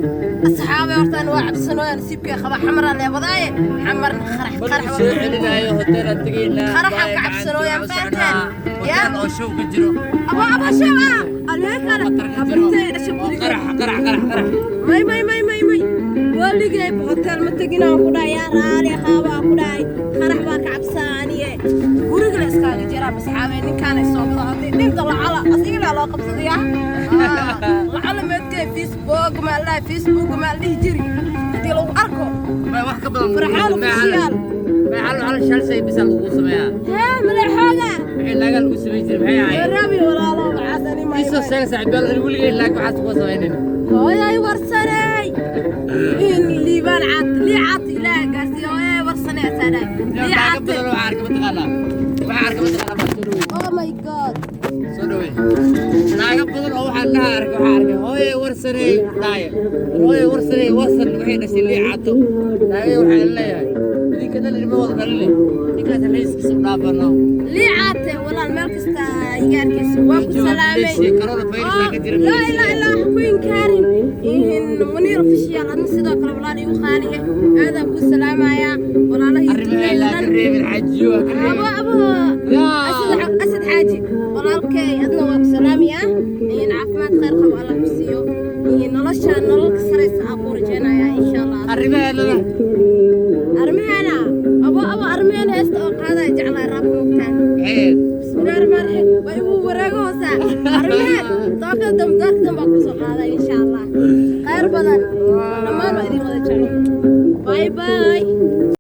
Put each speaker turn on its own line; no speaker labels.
Asxaabe, hortaan waa cabsanooya, nasiibkay qaba. Xamaraa leebadaaye, Xamarna qarax qarax.
Soo celinaayo, hoteelaan tegaynaa.
Qaraxaan ka cabsanooya, ma fahanteen?
Hotel oo show ka jiro.
Aba aba, show ah aleekana habartay dhasha guriga.
Qarax, qarax, qarax, qarax.
May, may, may, may, may, weligay hotel ma tegin aan ku dhahay. Yaa raali qaaba aan ku dhahay, qarax baa ka cabsaaniye, guriga la iskaaga jiraa. Asxaabe, ninkaanay soo wada haddii dhinta lacala asigana loo qabsadayaa lacala meedkee Facebook maa la Facebook maa la dhihi jiri haddii lagu arko.
Ma wax ka badan.
Farxaan Official.
Ma hal hal shal shay bisa lagu sameeyaa.
Hee, madaxooga.
Wixii laaga lagu sameyn jiray maxay ahayd?
Waraabi walaalo, maxaas ani may.
Isoo sheeg, saaxiibayaal, ani weligay laag waxaas kuma samaynin.
Hooyay warsanay in Liibaan caat lii caat Ilaah gaarsiiyo. Hooyay warsanay asaadha lii.
Laaga
Caate.
Badan waxaa arka mataqaanaa, waxaa arka mataqaanaa, baa soo dhaweey.
Oh my God.
Soo dhaweey. Naaga badan oo waxaan dhaha arkay, waxaa arkay "hooye warsanay" dhaaya. Hooye warsanay, warsan waxay dhashay lii caato. Naagay waxaan leeyahay, idinka dhan ilmo wada dhaline, ninkaas raiskiisa u dhaafano.
Lii caate walaal, meel kasta iga arkaysa waa ku salaamay.
Coronavirus aa ka jira.
Laa ilaa ilaa ha ku inkaarin in Muniir Official. Adna sidoo kale walaal igu qaaliye, aadaan ku salaamayaa walaalaha.
Arrimaha ka reebin, xajiyo ha ka
Abo
reebin.
Abo.
Yaa.
Asad, Asad Xaaji walaalkay, adna waa ku salaamayaa. In caafimaad khayr qabo Allah ku siiyo, in nolosha nolol ka saraysa aan ku rajaynayaa, insha Allah.
Arrimaheedana.
Arrimaheena, abo abo, arrimaheena heesta oo qaadaya jeclaa raab moogtaan.
Maxay ahayd?
Bismillahi rahmaani rahiim, waa igu wareego hoosa. Arrimaheen doorka dambe, doorka dambe baa kusoo qaaday, insha Allah. Khayr badan dhammaan waa idin wada jecel. Bye bye.